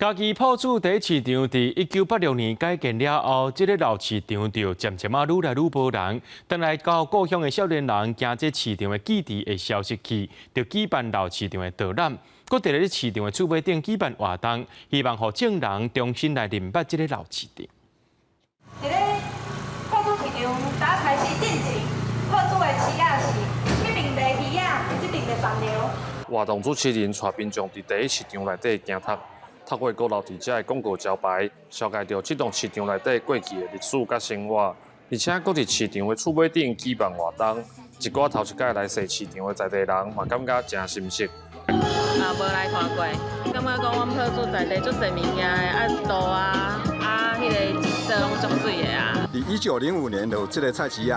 嘉義朴子第一市場佇1986年改建了後，這个老市場就漸漸仔愈來愈無人。轉來到故鄉的少年人，驚這市場的記憶會消失去，就舉辦老市場的導覽，閣佇咧市場的厝尾頂舉辦活動，希望予眾人重新來認捌這个老市場。佇咧朴子市場打開始進前，朴子的市仔是彼爿賣魚仔，這爿賣飯寮。活動主持人帶民眾佇第一市場內底行讀。透過閣留佇遮的廣告招牌，紹介著這棟市場內底過去的歷史佮生活，而且閣佇市場的厝尾頂舉辦活動，一寡頭一擺來踅市場的在地人嘛感覺誠心適。啊，無來看過，感覺講阮朴子在地足濟物件的，啊路啊，啊彼个景色攏足媠的啊。佇1905年就有這个菜市仔，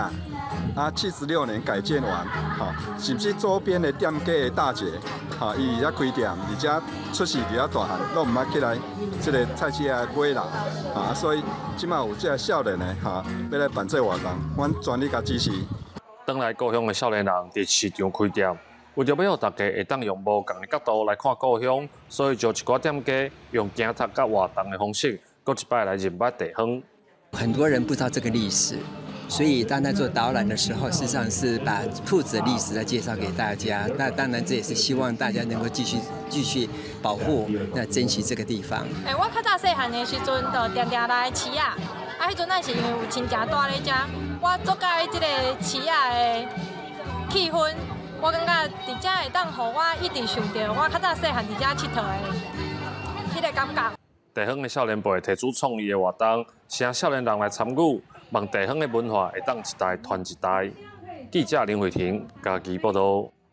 啊，76年改建完，吼，甚至周邊的店家的大姐，吼，伊佇遮開店，而且出世佇遐大漢，攏毋捌起來這个菜市仔買啦，啊，所以這馬有這个少年的，吼，欲來辦這个活動，阮全力共支持。轉來故鄉的少年人佇市場開店，為著欲予大家會當用無仝的角度來看故鄉，所以就一寡店家用行讀佮活動的方式，閣一擺來認捌地方。很多人不知道這個歷史，所以當他做導覽的時候，事實上是把朴子的歷史來介紹給大家。那當然這也是希望大家能夠繼續繼續保護、那珍惜這個地方。欸，我較早細漢的時陣，就定定來市仔，啊，彼陣咱是因為有親情蹛咧遮，我足佮意這個市仔的氣氛，我感覺佇遮會當予我一直想著我較早細漢佇遮𨑨迌的彼个感覺。地方的少年輩提出創意的活動，請少年人來參與，望地方的文化會當一代傳一代。記者林慧婷嘉義報導。